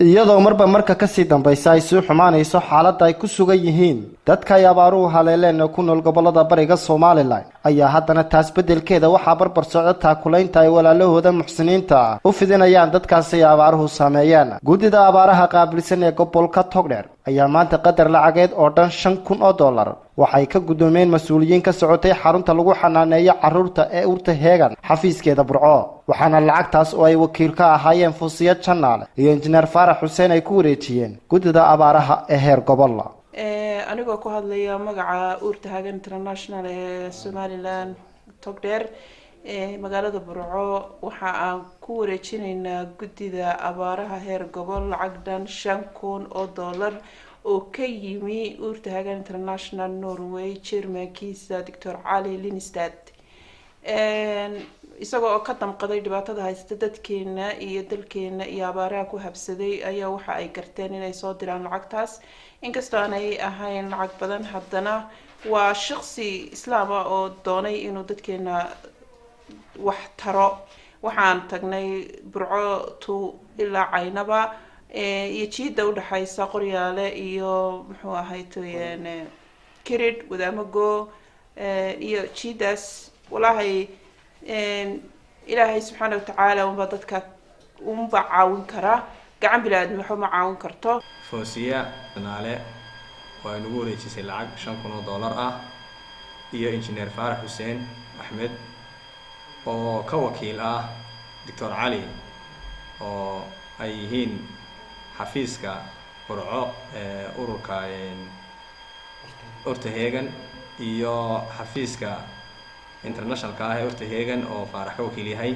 Iyadoo marba marka kasii dambaysa ay sii xumaanayso xaaladda ay ku sugan yihiin dadka ay abaaruhu haleeleen ee ku nool gobolada bariga Somaliland, ayaa haddana taas beddelkeeda waxaa barbar socda taakulaynta ay walaalahooda muxsiniinta u fidinayaan dadkaasi ay abaaruhu saameeyeen. Guddida abaaraha qaabilsan ee gobolka Togdheer ayaa maanta qadar lacageed oo dhan $5,000 waxay ka guddoomeen mas-uuliyiin ka socotay xarunta lagu xanaaneeyo carruurta ee Urta Heegan, xafiiskeeda Burco. Waxaana lacagtaas oo ay wakiil ka ahaayeen Fuusiya Janaale iyo Injineer Faarax Xuseen ay ku wareejiyeen guddida abaaraha ee heer gobol. Anigoo ku hadlaya magaca Uurta Hagan International ee Somaliland, Togdheer, magaalada Burco, waxa aan ku wareejinaynaa guddida abaaraha heer gobol lacag dhan $5,000 oo ka yimi Uurta Hagan International Norway, chairmankiisa Doctor Cali Linstad, isagoo oo ka damqaday dhibaatada haysta dadkeena iyo dalkeena iyo abaaraha ku habsaday. Ayaa waxa ay garteen inay soo diraan lacagtaas. Inkastoo aanay ahayn lacag badan, haddana waa shaqsi islaam ah oo doonay inuu dadkeena wax taro. Waxaan tagnay Burco to ilaa Caynaba iyo jiida udhexaysa Qoryaale iyo muxuu ahay toyen Kirid Wadaamago iyo jiidaas. Walaahi, Ilaahay subxaana watacaala unbaa dadka unbaa caawin karaa. Gacan bini-aadmi waxba ma caawin karto. Foosiya Janaale oo ay nagu wareejisay lacag $5,000 ah iyo Injineer Faarax Xuseen Axmed oo ka wakiil ah Doctor Cali, oo ay yihiin xafiiska Burco ee ururka Urta Heegan iyo xafiiska internationalka ah ee Urta Heegan oo Faarax ka wakiil yahay.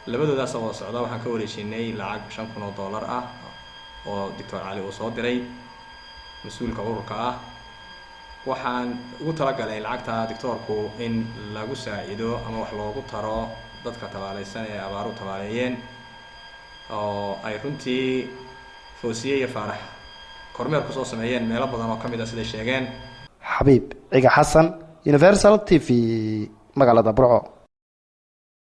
Labadoodaas oo wada socda waxaan ka wareejinay lacag $5,000 ah oo Doctor Cali uu soo diray, mas-uulka ururka ah. Waxaan ugu talagalay lacagta doctoorku in lagu saacido ama wax loogu taro dadka tabaaleysan ee abaaru tabaaleeyeen, oo ay runtii Foosiye iyo Faarax kormeer kusoo sameeyeen meelo badan oo ka mid ah, siday sheegeen. Xabiib Ciga Xasan, Universal TV, magaalada Burco.